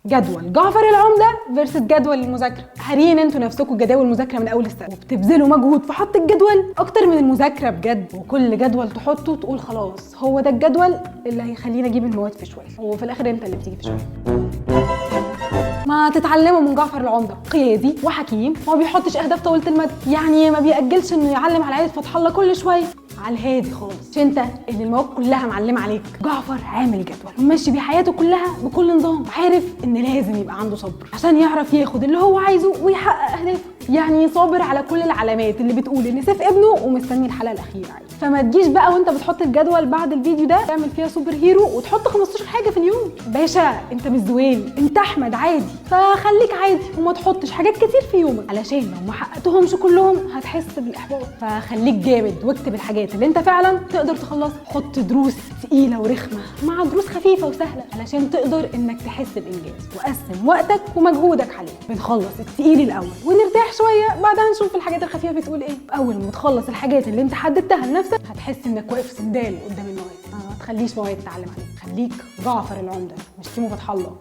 جدول جعفر العمدة versus جدول المذاكره. هارين انتوا نفسكم جداول المذاكرة من اول السنه، وبتبذلوا مجهود في حط الجدول اكتر من المذاكرة بجد، وكل جدول تحطه تقول خلاص هو ده الجدول اللي هيخليني اجيب المواد في شويه، وفي الاخر انت اللي بتيجي في شويه. ما تتعلموا من جعفر العمدة، قيادي وحكيم وما بيحطش اهداف طويلة المدى، يعني ما بيأجلش انه يعلم على عيله فتح الله كل شويه، على الهادي خالص. مش انت اللي المواد كلها معلمه عليك؟ جعفر عامل جدول وماشي بيه حياته كلها بكل نظام، عارف ان لازم يبقى عنده صبر عشان يعرف ياخد اللي هو عايزه ويحقق اهدافه، يعني صابر على كل العلامات اللي بتقول ان سيف ابنه ومستني الحلقة الاخيرة عادي. فما تجيش بقى وانت بتحط الجدول بعد الفيديو ده تعمل فيها super hero وتحط 15 حاجة في اليوم. باشا انت مش زويل، انت احمد عادي، فخليك عادي وما تحطش حاجات كتير في يومك علشان لو ما حققتهمش كلهم هتحس بالاحباط. فخليك جامد واكتب الحاجات اللي انت فعلا تقدر تخلصها. حط دروس تقيلة ورخمه مع دروس خفيفة وسهلة علشان تقدر انك تحس بانجاز، وقسم وقتك ومجهودك عليه. بنخلص التقيل الاول ونرتاح شوية، بعدها نشوف الحاجات الخفيفة بتقول ايه. اول ما تخلص الحاجات اللي انت حددتها لنفسك هتحس انك واقف سندال قدام المواد. ما تخليش مواد تعلم عليك، خليك جعفر العمدة مش كيمو فتح الله.